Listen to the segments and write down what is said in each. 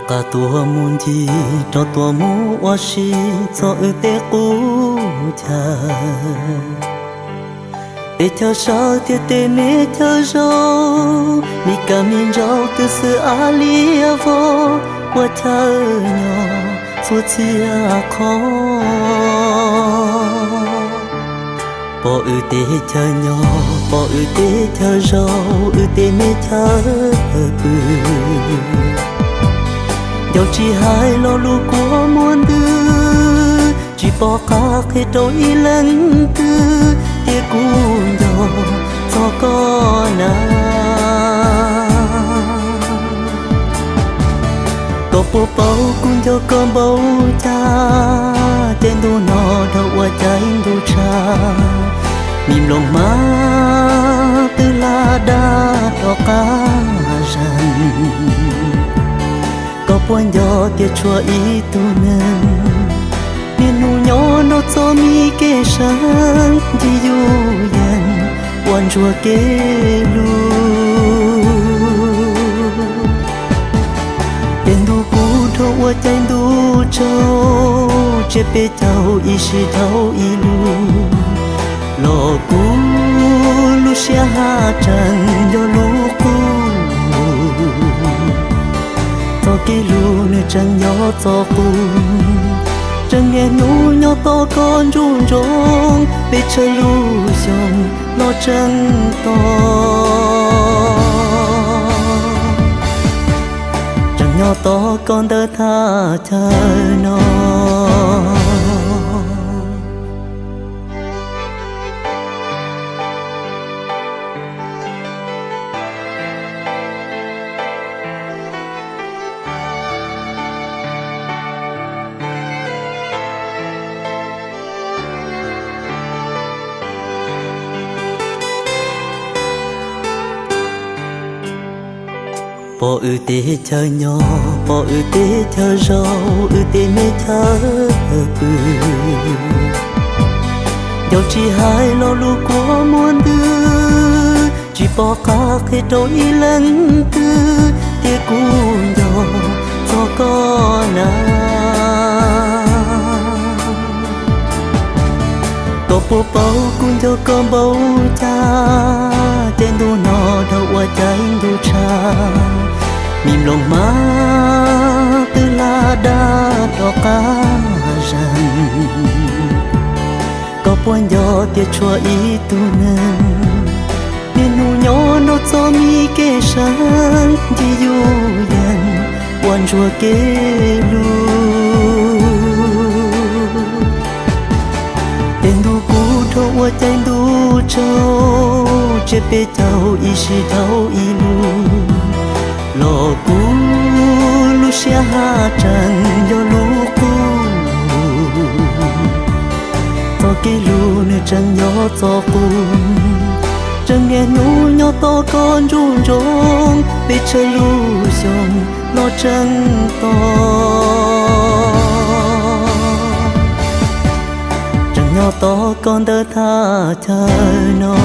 Qab tuaj mus ncig rov tuaj mus ua si txog wb tej qub chaw, tej chaw sawv thiab tej me chaw zaus, me kab me ntsaum twb xwb a liab vog ua chaw nyob txhua txhia qhov. Pom wb tej chaw nyob, pom wb tej chaw zaus, wb tej me chaw pw, nco tsis hais lo lus kua muag ntws, tsis pom qab qhia rau ib leeg twg tias kuv nco txog koj na. Koj puas paub kuv nco koj npaum cas, caij ntuj no dhau ua caij ntuj tshav, me nplooj hmab twb hla dab rov qab zeeg. Koj puas nco tias tshuav ib tug neeg, niaj hnub nyob nrog txoj me kev seev, ncig yuj yees ua ntsuag kev hlub. Caij ntuj kub dhau ua caij ntuj tsaug, tsiab peb caug ib sij dhau ib lub, los kuv lub siab haj tseem nco lub qub. Txoj kev hlub nws tseem nyob txoj qub, tseem niaj hnub nyob tos koj nruab nroo, peb txhua lub xyoo los tseem tos, tseem nyob tos koj ntawm thaj chaw no. Pom wb tej chaw nyob, pom wb tej chaw zaus, wb tej me chaw pw, nco tsis hais lo lus kua muag ntws, tsis pom qab qhia rau ib leeg twg tias kuv nco txog koj na. Koj puas paub kuv nco koj npaum cas, caij ntuj no dhau ua caij ntuj tshav, me nplooj hmab twb hla dab rov qab zeeg. Koj puas nco tias tshuav ib tug neeg, niaj hnub nyob nrog txoj me kev seev, ncig yuj yees ua ntsuag kev hlub. Caij ntuj kub dhau ua caij ntuj tsaug, tsiab peb caug ib sij dhau ib lub, los kuv lub siab haj tseem nco lub qub. Txoj kev hlub nws tseem nyob txoj qub, tseem niaj hnub nyob tos koj nruab nroo, peb txhua lub xyoo los tseem tos, tseem nyob tos koj ntawm thaj chaw no.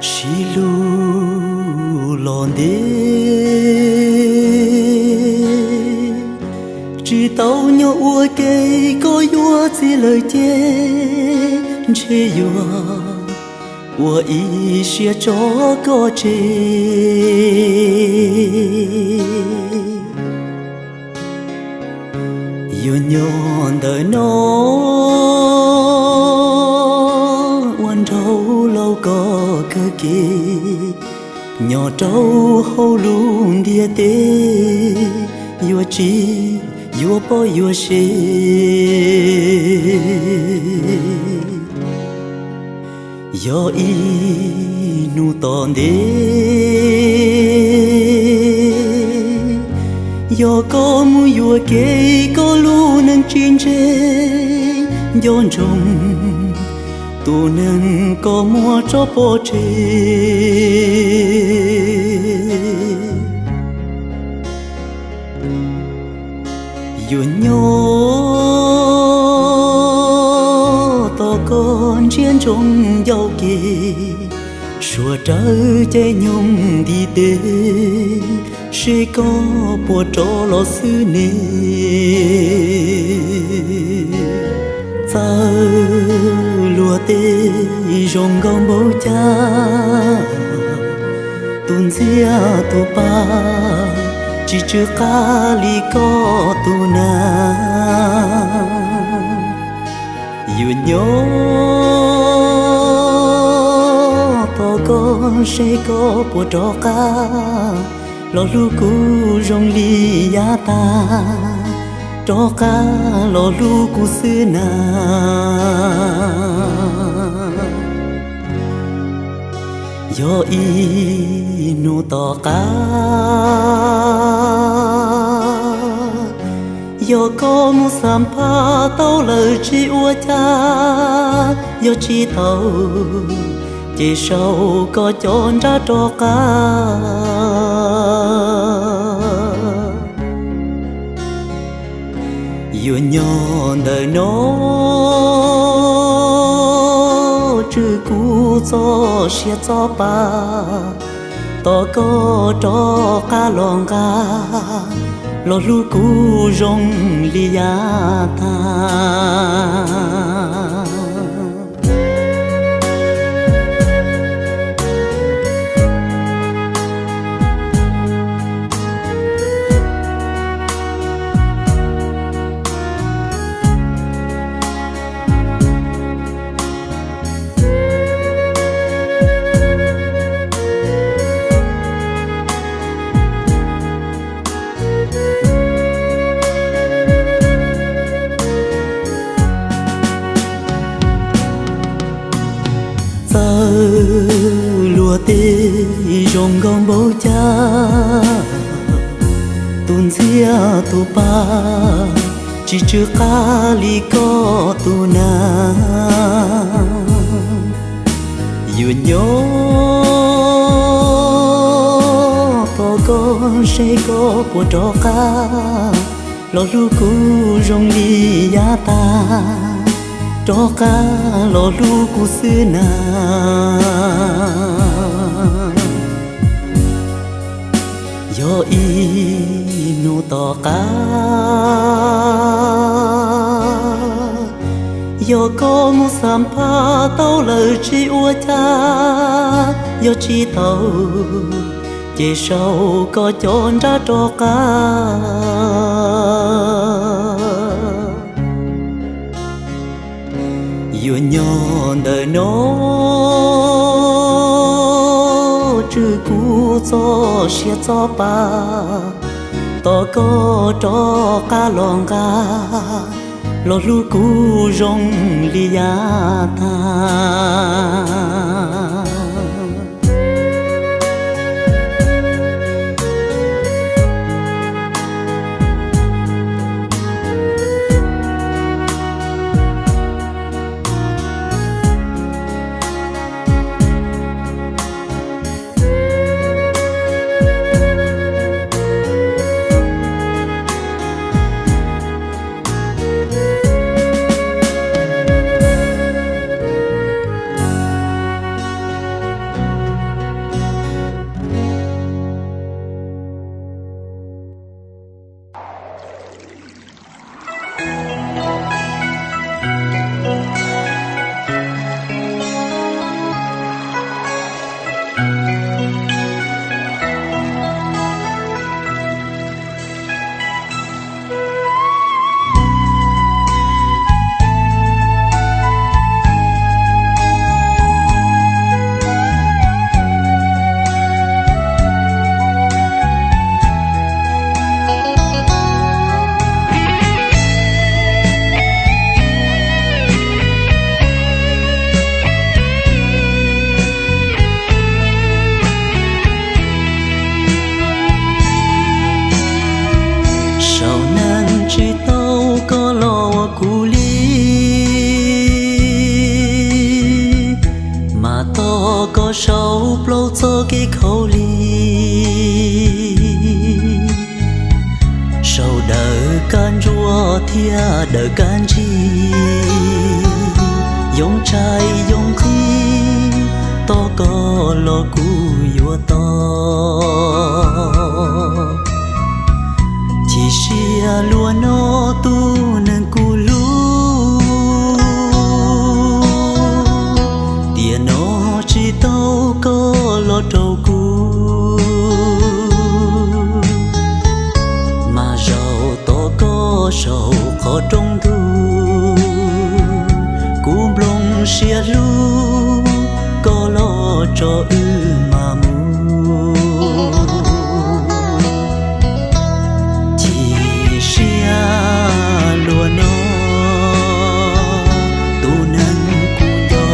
Sib hlub los ntev, tsis tau nyob ua ke, koj yuav txiv lawm ces ntshe yuav ua ib siab tso koj tseg. Yuav nyob ntawm no ua nraug laus koj kawg kev, nyob rau hauv lub ntiaj teb, yuav tsis yuav poj yuav sev. Yog ib hnub tom ntej, yog koj mus yuam kev koj lub neej tsis ntse, nco ntsoov tus neeg koj muab tso pov tseg. Yuav nyob tos koj ntsia ntsoov ncauj kev, suav rawv caij nyoog ntiv tes, seb koj puas rov los xwb ne. Txawm luag tej zoo nkauj npaum cas, tus ntxhiab tus pab tsis tsw qab li koj tus nas. Yuav nyob tos koj seb koj puas rov qab los hlub kuv zoo li yav tag, rov qab los hlub kuv xwb na. Yog ib hnub tom qab, yog koj mus xam phaj tau lawm tsis ua cas, yog tsis tau ces sau koj cov nrab rov qab. Yuav nyob ntawm no tswj kuv txoj sia txoj pa, tos koj rov qab los nqa, los hlub kuv zoo li yav tag. Txawm luag tej zoo nkauj npaum cas, tus ntxhiab tus pab tsis tsw qab li koj tus nas. Yuav nyob tos koj seb koj puas rov qab los hlub kuv zoo li yav tag, rov qab los hlub kuv xwb na. Yog ib hnub tom qab, yog koj mus xam phaj tau lawm tsis ua cas, yog tsis tau ces sau koj cov nrab rov qab. Yuav nyob ntawm no tswj kuv txoj sia txoj pa, tos koj rov qab los nqa, los hlub kuv zoo li yav tag. saum plaub txoj kev khaub lig, saum daws kab ntsuab thiab daws kab ntsig, yoo tshais yoo nqhis, tos koj los kuv yuav tos. Chim siab luag no tus neeg kuv hlub, tiam no tsis tau koj los rau kuv, mas zaum tos koj saum qhov rooj ntug, kuv nplooj siab hlub, koj los tso wb mam mus. Chim siab luag no tus neeg kuv nco,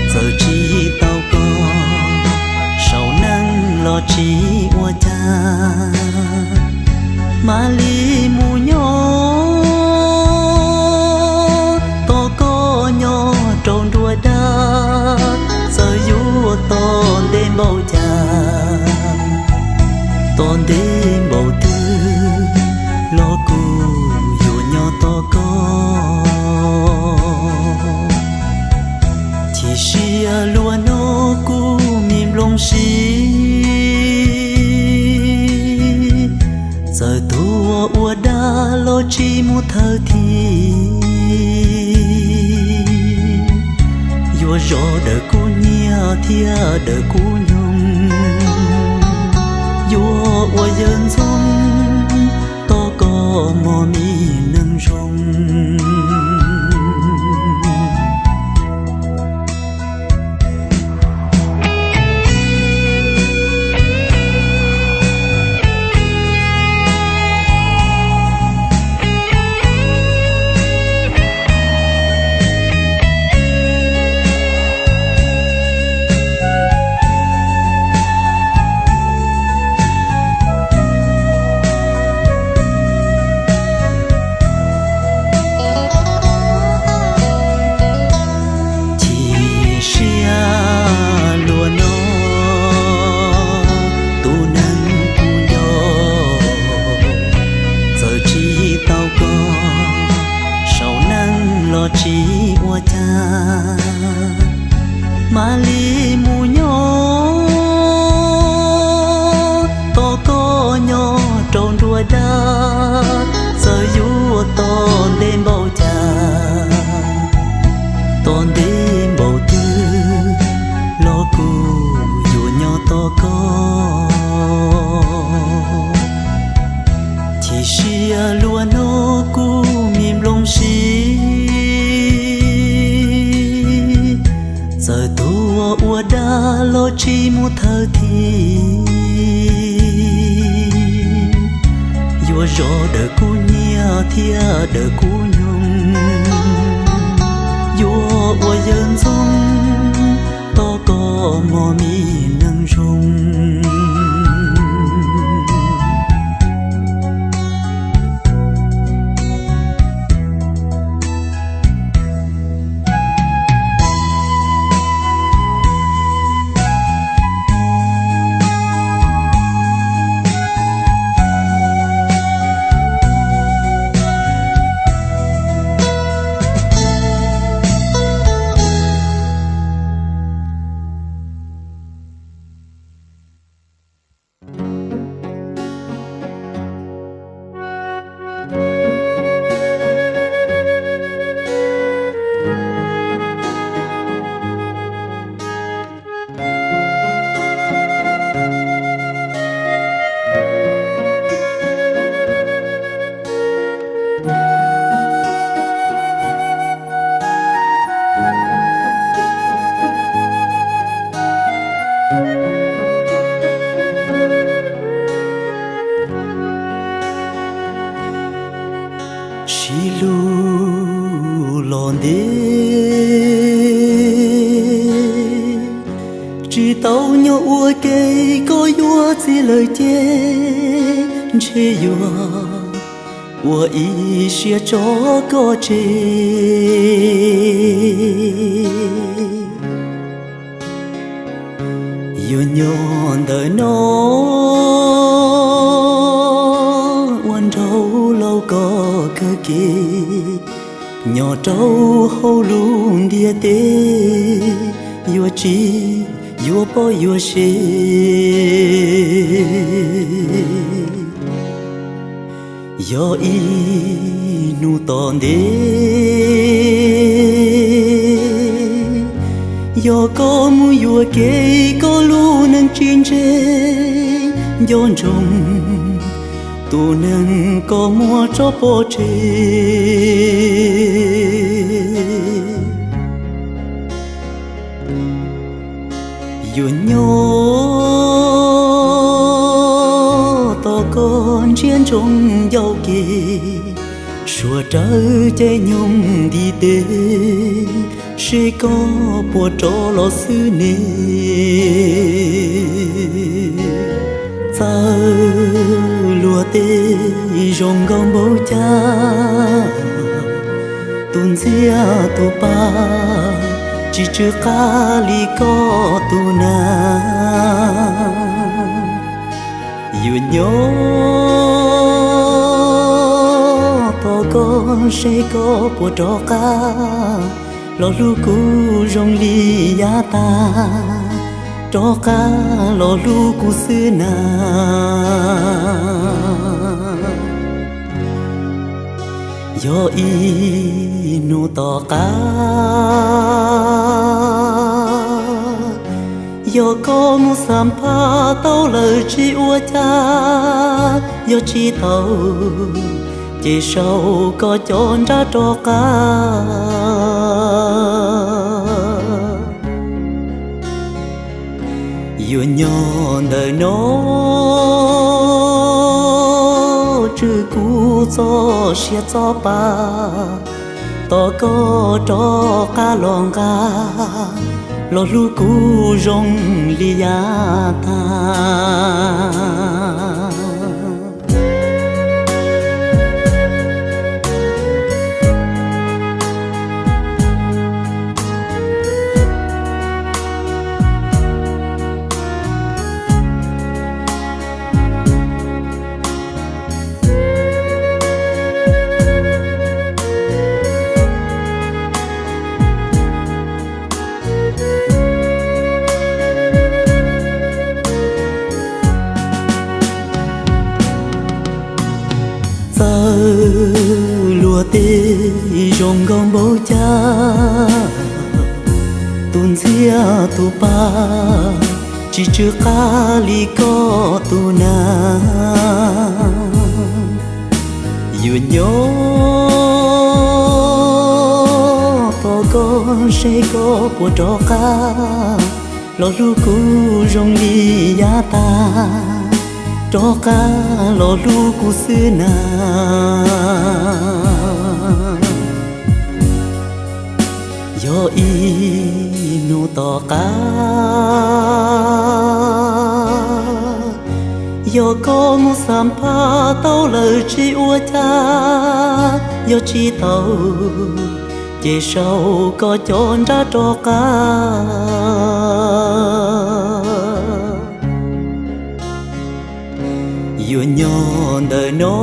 txawm tsis tau koj saum neej los tsis ua cas, mam li mus nyob tos koj nyob rau nruab dab, txawm yuav tos ntev npaum cas, tos ntev npaum twg los kuv yuav nyob tos koj. Chim siab luag no kuv me nplooj siab, txawm tuag ua dab los tsis mus thawj thiab, yuav zov daws kuv nyiaj thiab daws kuv nyoog, yuav ua yawg ntxoov tos koj mog me neeg zoo. Chim siab luag no tus neeg kuv nco, txawm tsis tau koj saum neej los tsis ua cas, mam li mus nyob tos koj nyob rau nruab dab, txawm yuav tos ntev npaum cas, tos ntev npaum twg los kuv yuav nyob tos koj. Chim siab luag no kuv me nplooj siab, txawm tuag ua dab los tsis mus thawj thiab, yuav zov daws kuv nyiaj thiab daws kuv nyoog, yuav ua yawg ntxoov tos koj mog me neeg zoo. Sib hlub los ntev, tsis tau nyob ua ke, koj yuav txiv lawm ces ntshe yuav ua ib siab tso koj tseg. Yog ntawm no ua nraug laus koj kawg kev, nyob rau hauv lub ntiaj teb, yuav tsis yuav poj yuav sev. Yog ib hnub tom ntej, yog koj mus yuam kev koj lub neej tsis ntse, nco ntsoov tus neeg koj muab tso pov tseg. Yuav nyob tos koj ntsiab ntsoov ncauj kev, suav rawv caij nyoog ntiv tes, seb koj puas rov los xwb ne. Txawm luag tej zoo nkauj npaum cas, tus ntxhiab tus pab tsis tsw qab li koj tus nas. Yuav nyob tos koj seb koj puas rov qab los hlub kuv zoo li yav tag, rov qab los hlub kuv xwb na. Yog ib hnub tom qab, yog koj mus xam phaj tau lawm tsis ua cas, yog tsis tau ces sau koj cov nrab rov qab. Yuav nyob ntawm no tswj kuv txoj sia txoj pa, tos koj rov qab los nqa, los hlub kuv zoo li yav tag. Txawm luag tej zoo nkauj npaum cas, tus ntxhiab tus pab tsis tsw qab li koj tus nas. Yuav nyob tos koj seb koj puas rov qab los hlub kuv zoo li yav tag, rov qab los hlub kuv xwb na. Yog ib hnub tom qab, yog koj mus xam phaj tau lawm tsis ua cas, yog tsis tau ces sau koj cov nrab rov qab. Yuav nyob ntawm no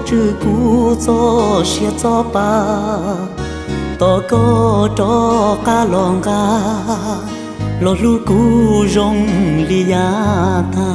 tswj kuv txoj sia txoj pa, tos koj rov qab los nqa, los hlub kuv zoo li yav tag.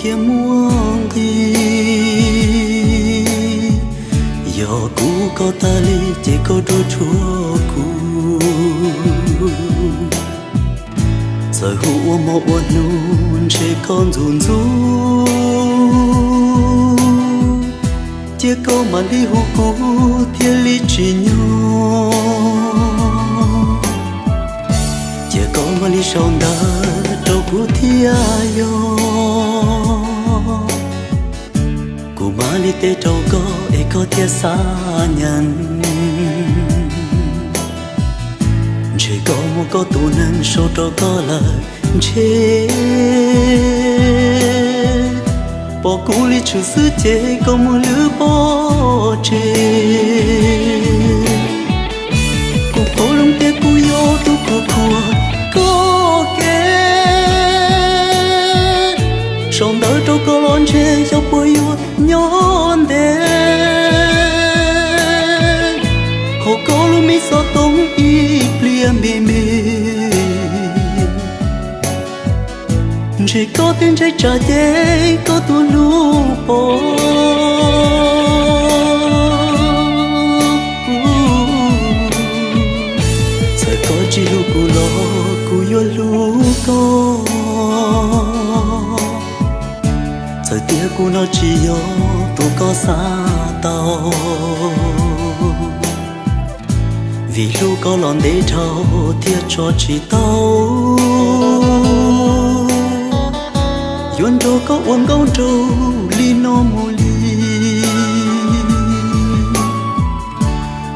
thiaj muaj nqis. Yog kuv koj tas li ces koj dua tshuav kuv. Txawm hu ua hmo ua hnub ntshe koj ntxub ntxub, cia koj mam li hu kuv thiaj li tsim nyog. Cia koj mam li sau ntawv rau kuv thiab yog, kuv mam li teb rau koj es koj thiaj xav nyeem. Ntshe koj muaj koj tus neeg sau rau koj lawm ntshe, pom kuv li tshwm xwb ces koj muaj lwm pov tseg. Kuv qhov loo tias kuv yog tus khuam khuam koj kev, sau ntawv rau koj los ntshe xyov puas yuav nyob ntev. Hauv koj lub me xov tooj ib pliag me me, ntshe koj twb ntshai tsam ces koj tus hlub pom. Txawm koj tsis hlub kuv los kuv yuav hlub koj. Txawm tias kuv no tsis yog tus koj xav tau, vim hlub koj los ntev dhau thiaj tso tsis tau. Yuav nrog koj ua nkauj nraug li no mus li,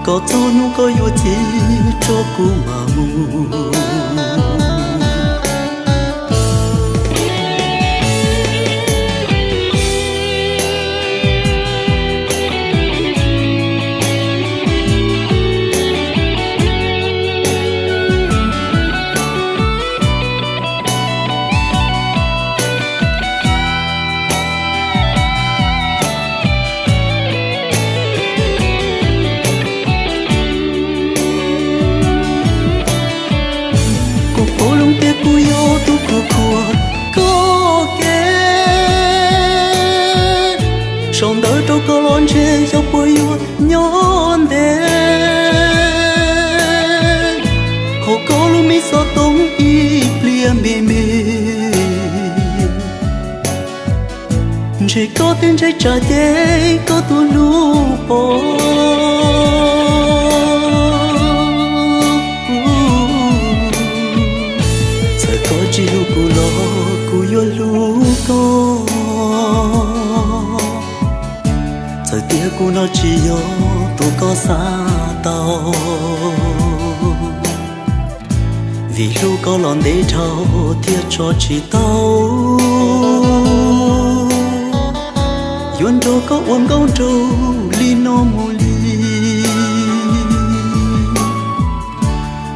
kom txog hnub koj yuav txiv rau kuv mam mus. Kuv paub zoo tias kuv yog tus khuam khuam koj kev, sau ntawv rau koj los ntshe xyov puas yuav nyob ntev. Hauv koj lub me xov tooj ib pliag me me, ntshe koj twb ntshai tsam ces koj tus hlub pom. Txawm koj tsis hlub kuv los kuv yuav hlub koj. Txawm tias kuv no tsis yog tus koj xav tau, vim hlub koj los ntev dhau thiaj tso tsis tau. Yuav nrog koj ua nkauj nraug li no mus li,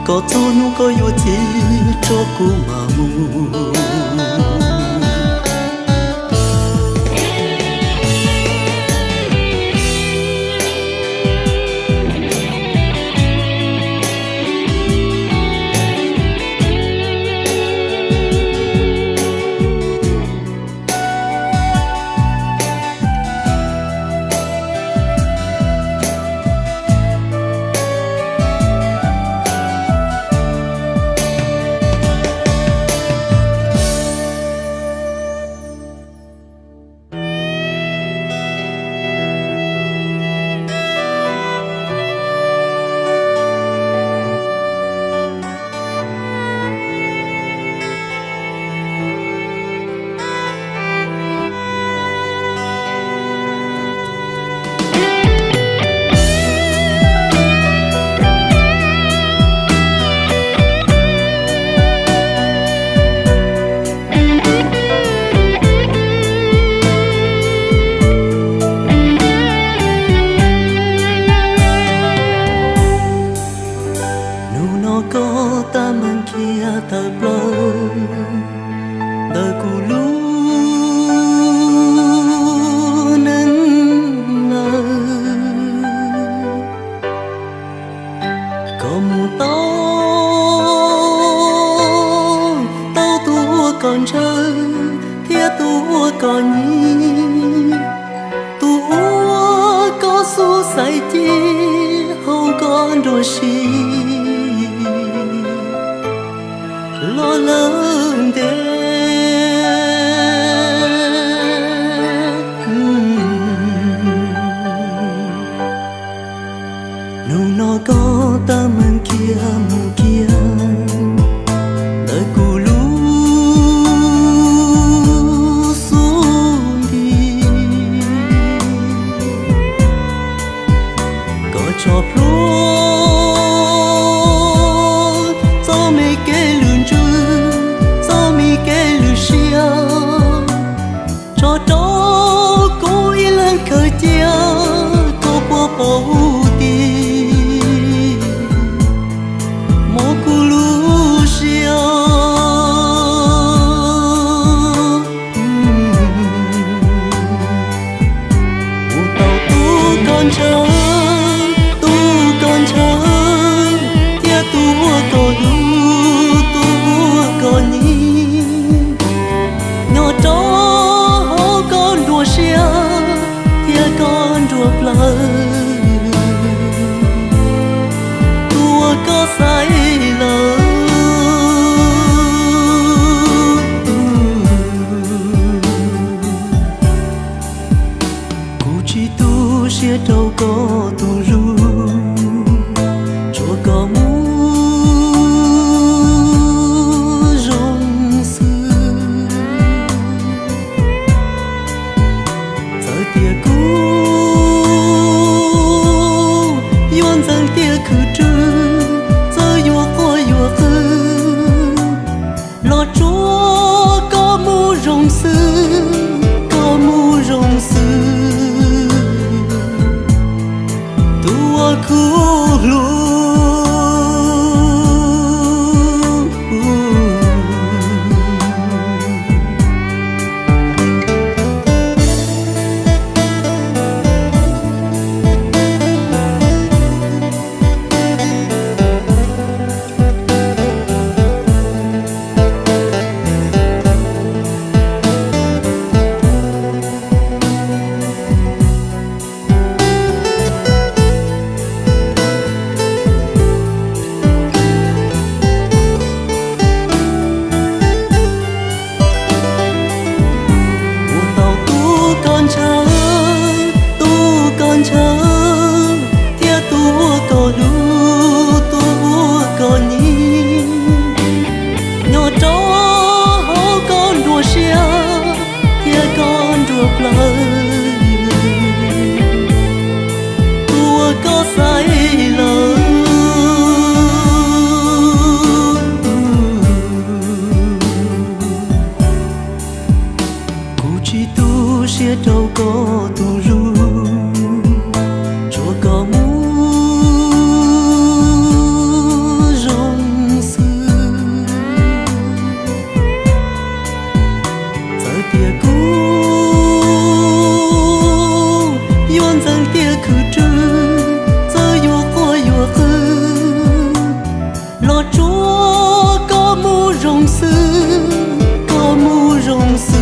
kom txog hnub koj yuav txiv rau kuv mam mus. Hnub no koj tab meeg khiav tawm plaws ntawm kuv lub neej lawm. Koj mus tau, tau tus uas koj ntshaw thiab tus uas Koj nyiam tus uas koj xub xaiv cia, haus koj nruab siab los lawm ntev. Hnub no koj tab meeg khiav mus kiag ntawm kuv lub xub ntiag. Koj tso plhuav txoj me kev lwm ntsws, txoj me kev lwm siab, tso rau kuv ib leeg khaws cia. Koj puas pom huv tib, mob kuv lub siab. Kuv tau tus koj ntshaw, tus koj ntshaw, thiab tus uas koj hlub, tus uas koj nyiam, nyob rau hauv koj nruab siab thiab koj nruab plawv, tus uas koj xaiv lawm. Kuv tsis tu siab rau koj tus hlub, tsuas koj mus zoo xwb. Txawm tias kuv yuav ntxeev tiaj khwv rwg, txawm yuav quaj yuav qw, los tsuas koj mus zoo xwb, koj mus zoo xwb, tus uas kuv hlub. Kuv tau tus koj ntshaw, tus koj ntshaw, thiab tus uas koj hlub, tus uas koj nyiam, nyob rau hauv koj nruab siab thiab koj nruab plawv, tus uas koj xaiv lawm. Kuv tsis tu siab rau koj tus hlub, tsuas koj mus zoo xwb. Txawm tias kuv yuav ntxeev tiaj khwv rwg, txawm yuav quaj yuav qw, los tsuas koj mus zoo xwb, koj mus zoo xwb,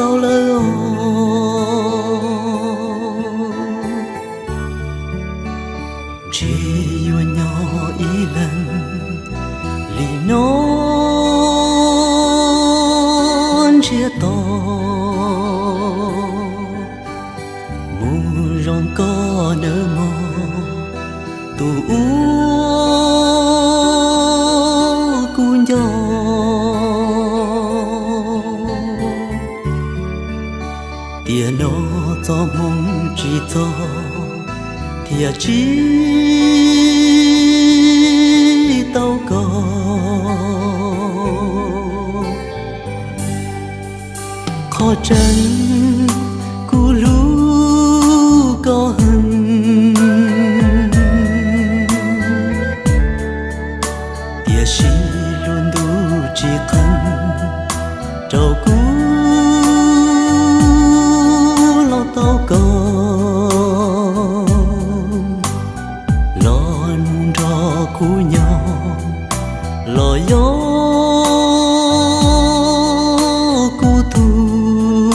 tau lawm os. Ntshe yuav nyob ib leeg li no ntsiag to, mus zoo koj nawb mog, tus uas kuv nco. Tiam no txoj hmoo tsis txog, thiaj tsis tau koj. Qhov tseeb kuv hlub koj heev, tiam sis lub ntuj tsis qee rau kuv los tau koj, los mus nrog kuv nyob, los yog kuv tug,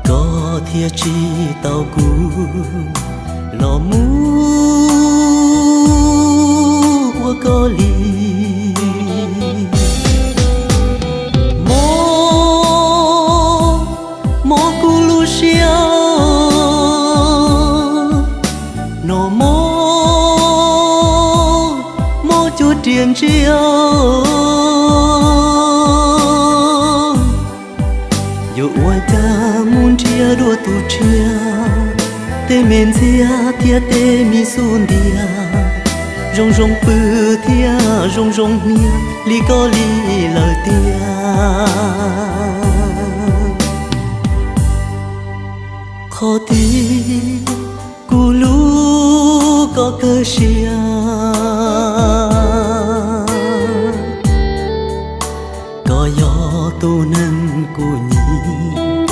koj thiaj tsis tau kuv los mus ua koj li. Mob, mob kuv lub siab, noj mob, mob cuag riam ntsia. Yuav ua cas mus nrhiav dua tus tshiab, tej me ntxhiab thiab tej me xub ntiag, zoo zoo pw thiab zoo zoo hnia li koj li lawm tiag. Qhov tiag kuv hlub koj kawg siab, koj yog tus neeg kuv nyiam,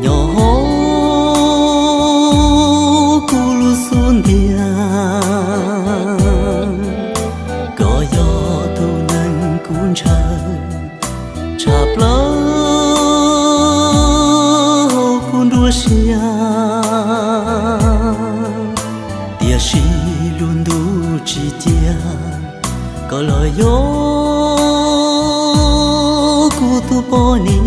nyob hauv kuv lub xub ntiag. Koj yog tus neeg kuv ntshaw, tshaj plaws hauv kuv nruab siab, tiam sis lub ntuj tsis cia koj los yog kuv tus poj niam.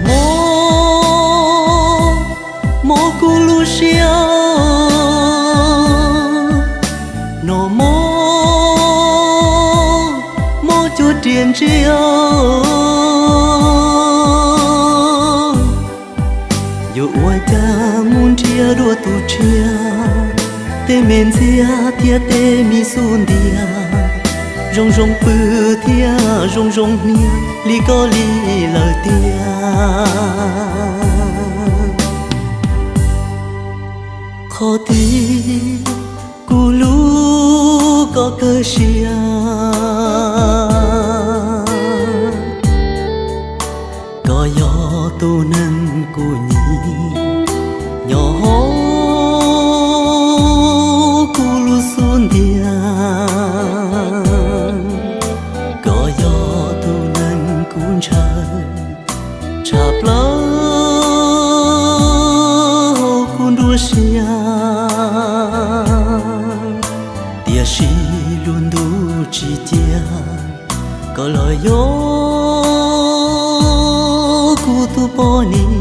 Mob, mob kuv lub siab, noj mob, mob cuag riam ntsia. Yuav ua cas mus nrhiav dua tus tshiab, tej me ntxhiab thiab tej me xub ntiag, zoo zoo pw thiab zoo zoo hnia li koj li lawm tiag. Qhov tiag kuv hlub koj kawg siab, koj yog tus neeg kuv nyiam, nyob hauv kuv lub xub ntiag. Koj yog tus neeg kuv ntshaw, tshaj plaws hauv kuv nruab siab, tiam sis lub ntuj tsis cia koj los yog kuv tus poj niam.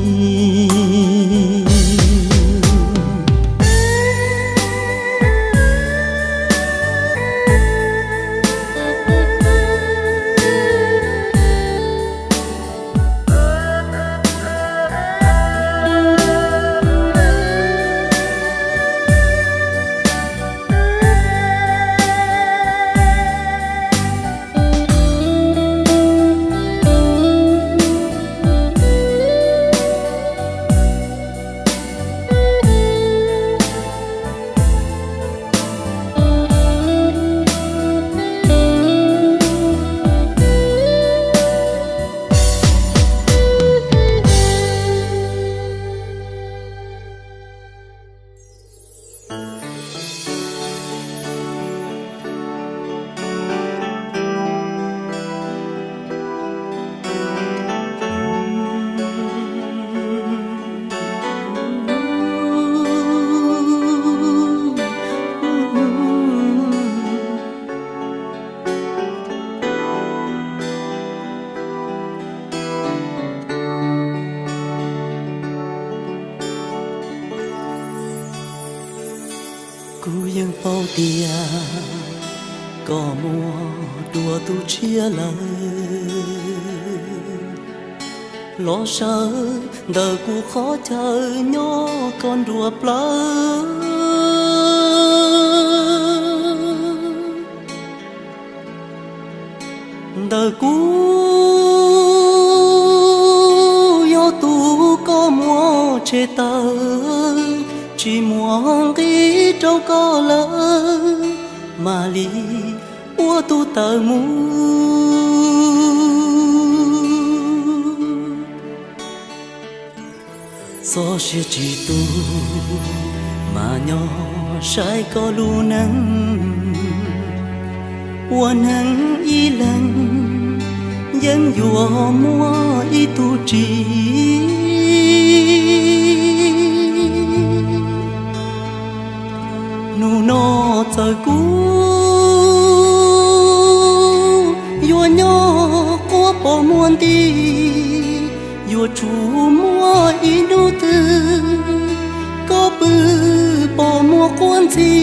Yeej paub tias koj muaj dua tus tshiab lawm, los sawv ntawm kuv qhov chaw nyob koj nruab plawv. Ntawm kuv yog tus koj muab tshem tawm, tsis muaj nqis rau koj lawm, mam li ua tus tawm mus. Txoj sia tsis tu, mas nyob saib koj lub neej, ua neeg ib leeg yeej yuav muaj ib tug tsis. Hnub no txawm kuv yuav nyob quaj pom muag nti, yuav tsum muaj ib hnub twg koj pw pom muag quaj ntxhi.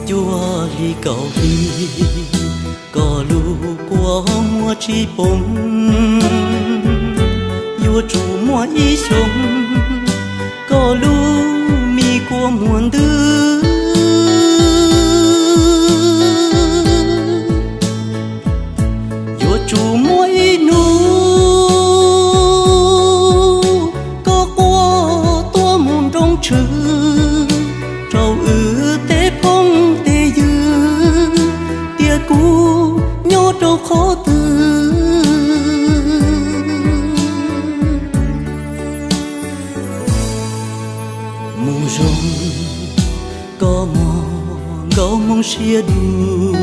Cuaj hli kaum hli, koj lub kua muag tsis poob, yuav tsum muaj ib xyoos koj lub me kua muag ntws. Yuav tsum muaj ib hnub koj quaj tuaj mus nroo tshwm rau wb tej phooj tej ywg tias kuv nyob rau qhov twg. Mus zoo koj mog nkauj Hmoob siab dub,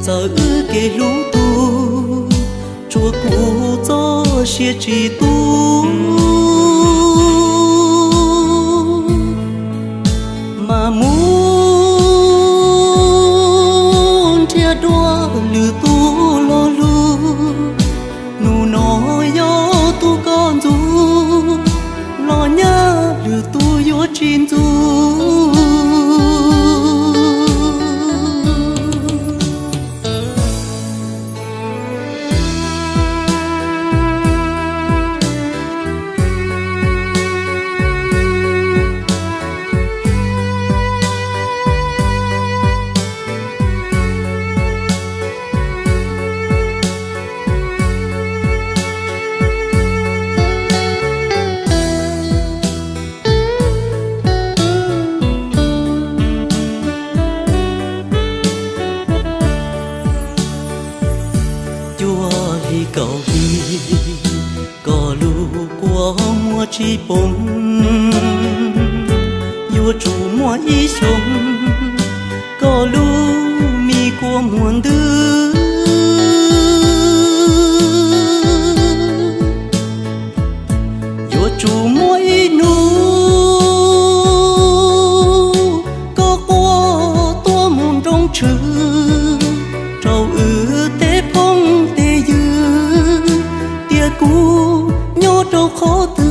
txawm wb kev hlub tu, tsuas kuv txoj sia tsis tu. Mas mus nrhiav dua lwm tus lo lus, hnub no yog tus koj ntxub, los nyab lwm tus yuav tsis ntxub. Cuaj hli kaum hli, koj lub kua muag tsis poob, yuav tsum muaj ib xyoos koj lub me kua muag ntws. Yuav tsum muaj ib hnub koj quaj tuaj mus nroo tshwm rau wb tej phooj tej ywg tias kuv nyob rau qhov twg.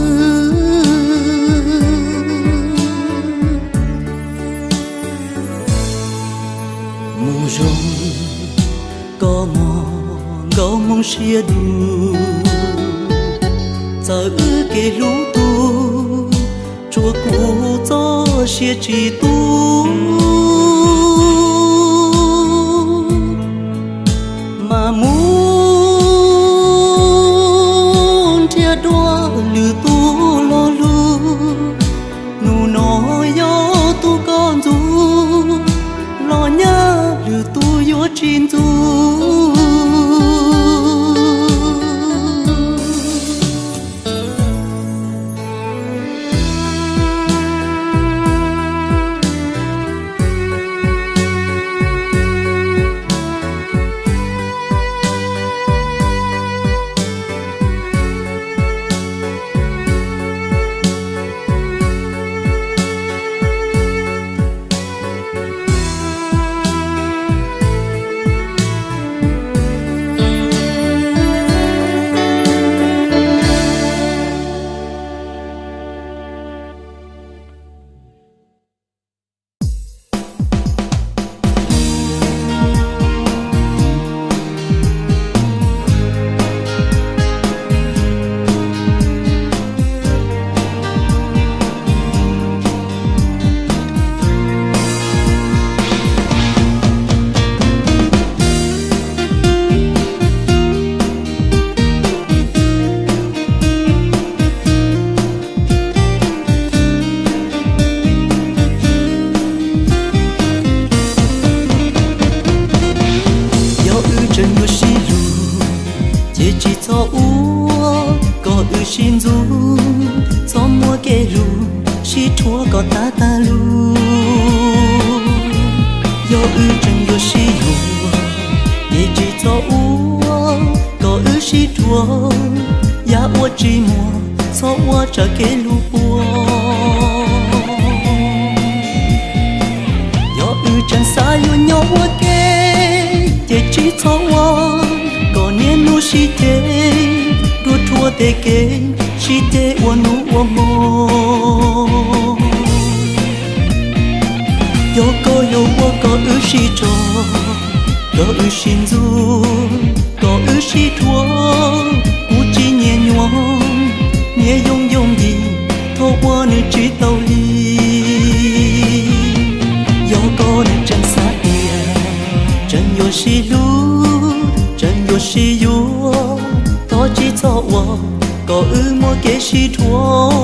Mus zoo koj mog nkauj Hmoob siab dub, txawm wb kev hlub tu, tsuas kuv txoj sia tsis tu. Mas mus nrhiav dua lwm tus lo lus, hnub no yog tus koj ntxub, los nyab lwm tus yuav tsis ntxub. sib ntxub, txhob muab kev hlub sib rhuav kom tag tag lug. Yog wb tseem yuav sib yuav, ces tsis txhob ua kom wb sib rhuav, yam ua tsis muaj txhob ua tsam kev hlub puas. Yog wb tseem xav yuav nyob ua ke, ces tsis txhob ua kom niaj hnub sib ceg, dua rhuav tej kev sib ceg ua hnub ua hmo. Yog koj yuav ua kom wb sib tso, kom wb sib ntxub, kom wb sib rhuav, kuv tsis nyiam nyuam, nyiam yooj yooj yim, thaum ua nws tsis tau li. Yog koj nws tseem xav tias tseem yuav sib hlub, tseem yuav sib yuav, thov tsis txhob ua kom wb muaj kev sib rhuav.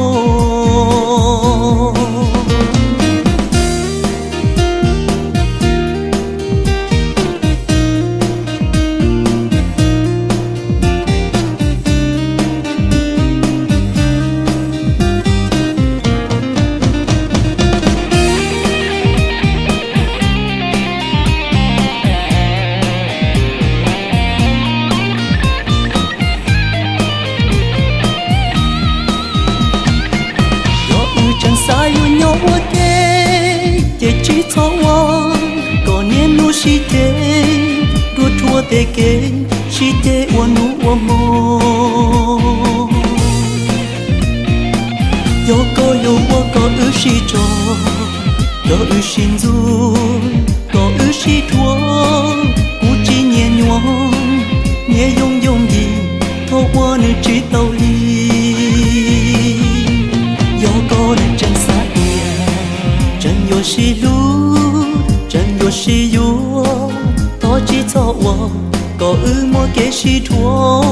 Yog wb tseem xav yuav nyob ua ke, ces tsis txhob ua kom niaj hnub sib ceg, dua rhuav tej kev sib ceg ua hnub ua hmo. Yog koj yuav ua kom wb sib tso, kom wb sib ntxub, kom wb sib rhuav, kuv tsis nyiam nyuam, nyiam yooj yooj yim, thaum ua nws tsis tau li. Yog koj nws tseem xav tias tseem yuav sib hlub, tseem yuav sib yuav, thov tsis txhob ua kom wb muaj kev sib rhuav.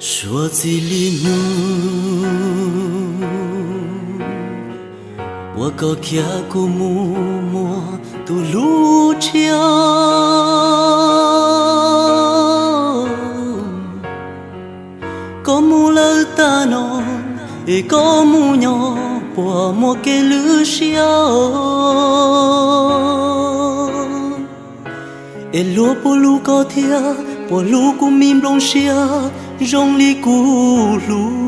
Suav txij li hnub uas koj khiav kuv mus muaj tus hlub tshiab, koj mus lawm tag no, es koj mus nyob puas muaj kev lwj siab? Es luag puas hlub koj thiab, puas hlub kuv me nplooj siab zoo li kuv hlub?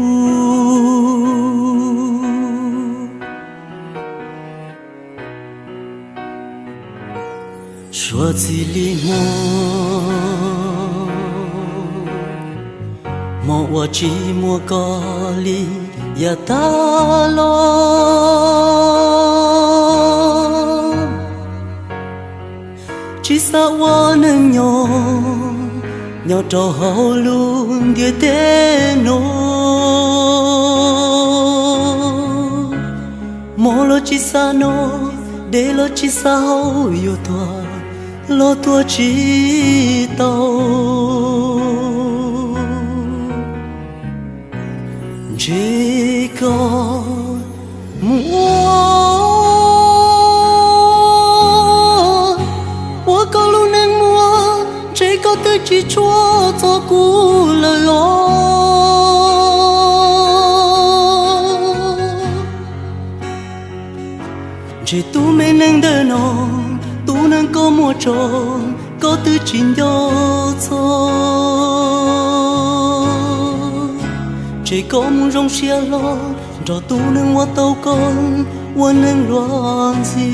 Suav txij li hmo, hmo uas tsis muaj koj li yav tag los, tsis xav ua neeg nyob, nyob rau hauv lub ntiaj teb no. Mov los tsis xav noj, dej los tsis xav haus, yuav tuag los tuag tsis tau. Ntshe koj mus ua, ua koj lub neej muaj, ntshe koj twb tsis tshua txog kuv lawm os. Ntshe tus me neeg ntawm no, tus neeg koj muaj tso, koj twb tsis nco txog. Ntshe koj mus zoo siab hlo nrog tus neeg uas tau koj ua neej luag ntxhi.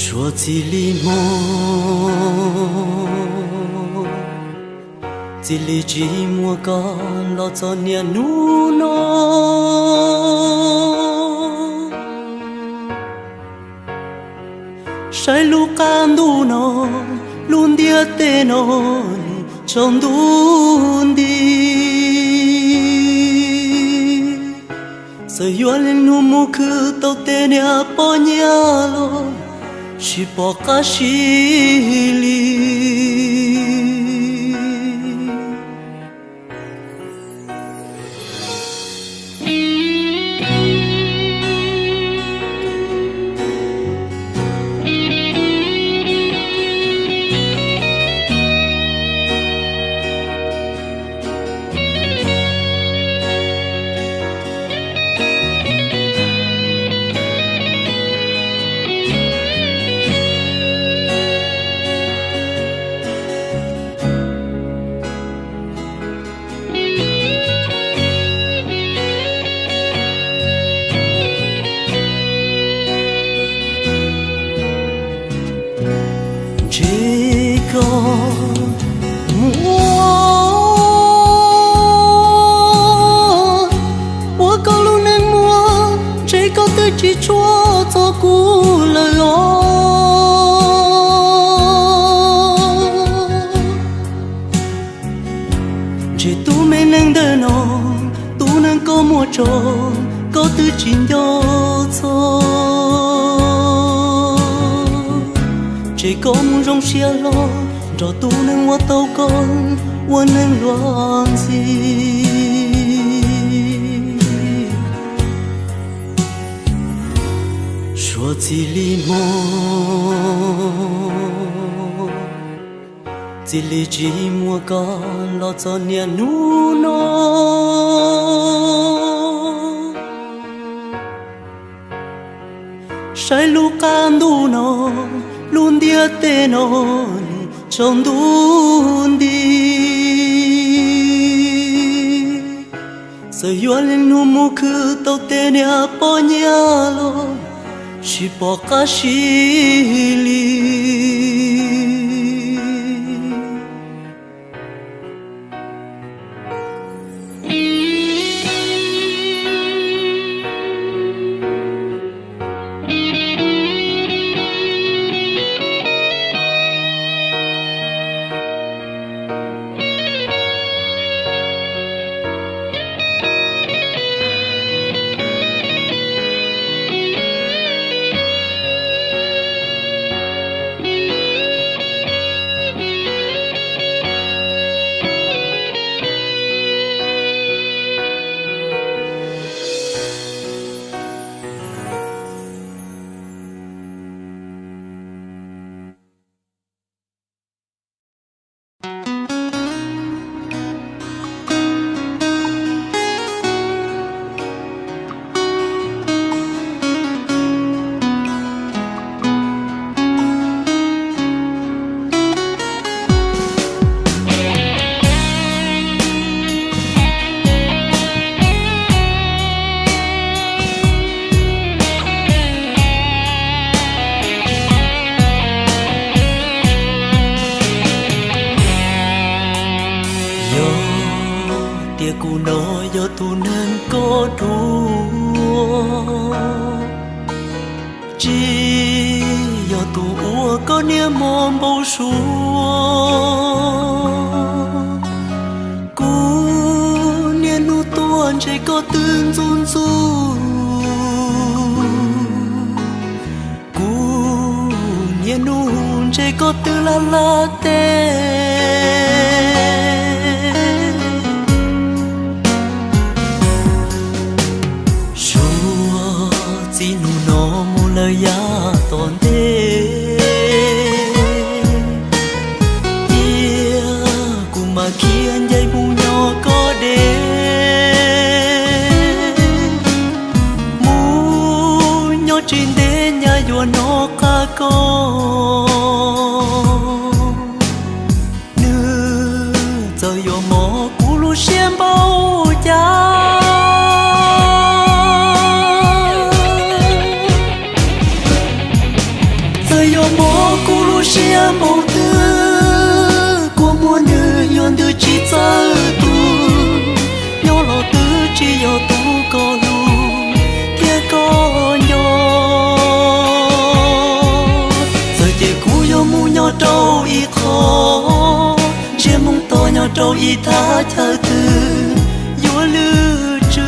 Suav txij li hmo, Txij li tsis muaj koj los txog niaj hnub no, saib lub qab ntuj no, lub ntiaj teb no nws tsaus ntuj nti. Txawm yuav lig hnub mus khwv tau tej niag poj nyiaj los tsis pom qab siv li. Ntshe koj mus ua, ua koj lub neej muaj, ntshe koj twb tsis tshua txog kuv lawm os. Ntshe tus me neeg ntawm no, tus neeg koj muaj tso, koj twb tsis nco txog. Ntshe koj mus zoo siab hlo nrog tus neeg uas tau koj ua neej luag ntxhi. Suav txij li hmo, txij li tsis muaj koj los txog niaj hnub no, saib lub qab ntuj no, lub ntiaj teb no nws tsaus ntuj nti. Txawm yuav lig hnub mus khwv tau tej niag poj nyiaj los tsis pom qab siv li. Yog tias kuv no yog tus neeg koj ruam, tsis yog tus uas koj niaj hmo npau suav, kuv niaj hnub tuaj ntshe koj twb ntxub ntxub. Kuv niaj hnub ntshe koj twb laj laj teb. Suav txij hnub no mus lawm yav tom ntej, cia kuv mam khiav ncaim mus nyob koj deb, mus nyob tsis ntev nyaj yuav hnov qab koj. Nws txawm yuav mob kuv lub siab npaum cas, txawm yuav mob kuv lub siab npaum twg, kua muag nws yuav ntws tsis txaus ib thaj chaw twg yuav lwj tswv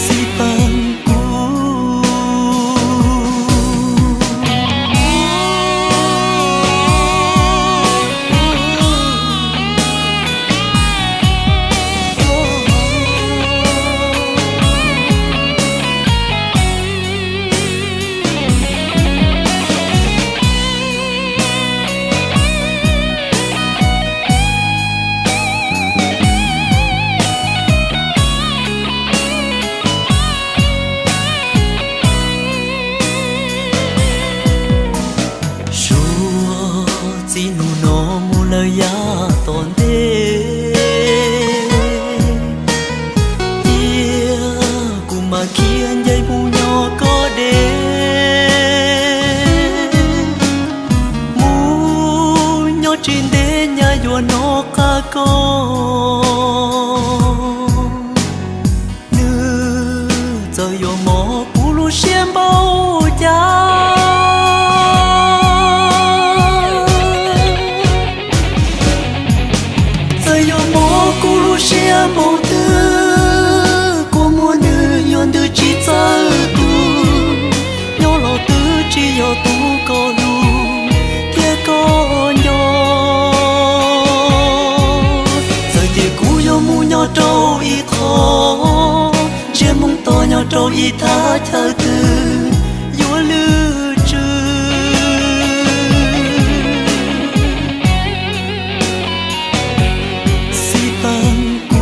xij peem kuv. Suav txij hnub no mus lawm yav tom ntej, cia kuv mam khiav nce mus nyob koj deb, mus nyob tsis ntev nyaj yuav hnov qab koj. Nws txawm yuav mob kuv lub siab npaum cas, txawm yuav mob kuv lub siab npaum twg, kua muag nws yuav ntws tsis txawj tu, nyob los twb tsis yog tu koj hlub thiab koj nco. Txawm tias kuv yuav mus nyob rau ib qho, ntsiab moo to nyob rau ib thaj chaw twg yuav lwj tswv xij peem kuv.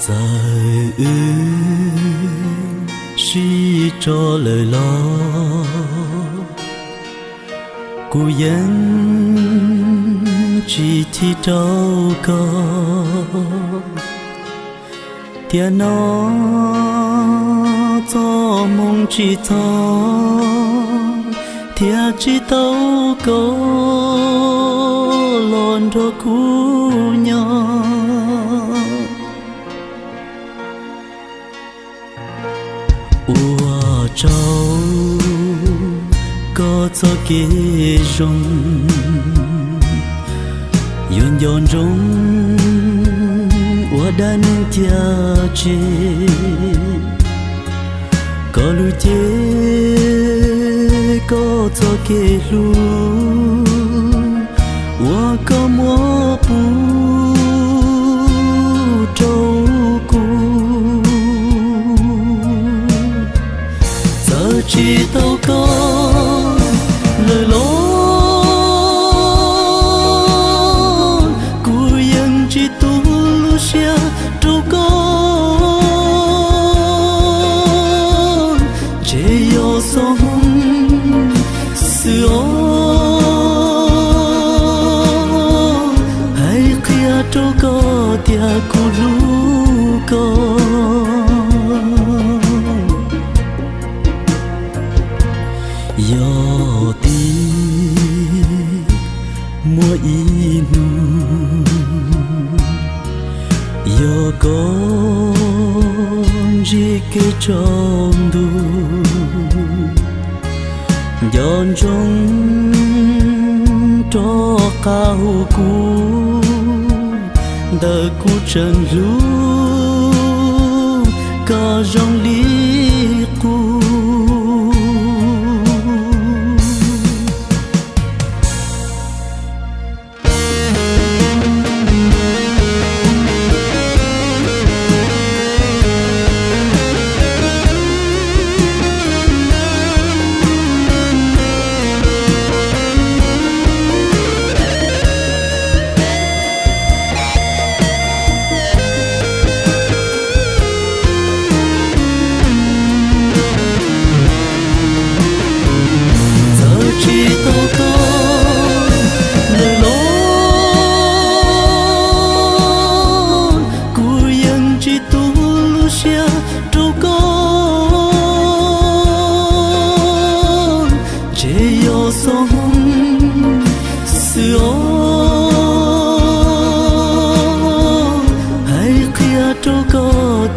Txawm wb sib tso lawm los, kuv yeej tsis chim rau koj. Tiam no txoj hmoo tsis txog, thiab tsis tau koj los nrog kuv nyob. Ua tsaug koj txoj kev zoo, yuav nco ntsoov ua dab neeg cia tseg. Koj lub cev, koj txoj kev hlub, uas koj muab pub rau kuv. Txawm tsis tau koj lawm los, kuv yeej tsis tu lub siab rau koj, ntshe yog xob hmoo xwb os. Hais qhia rau koj tias kuv hlub koj. Yog tias muaj ib hnub, yog koj ntsib kev tsaus ntuj, nco ntsoov rov qab hu kuv, ntawm kuv tseem hlub koj zoo li qub.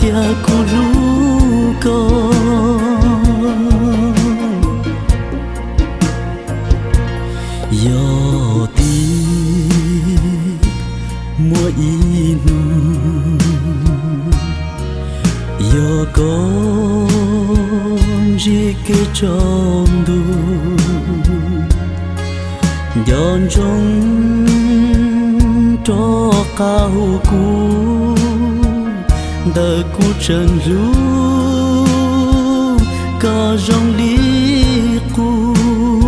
Tias kuv hlub koj. Yog tias muaj ib hnub, yog koj ntsib kev tsaus ntuj, nco ntsoov rov qab hu kuv, ntawm kuv tseem hlub koj zoo li qub.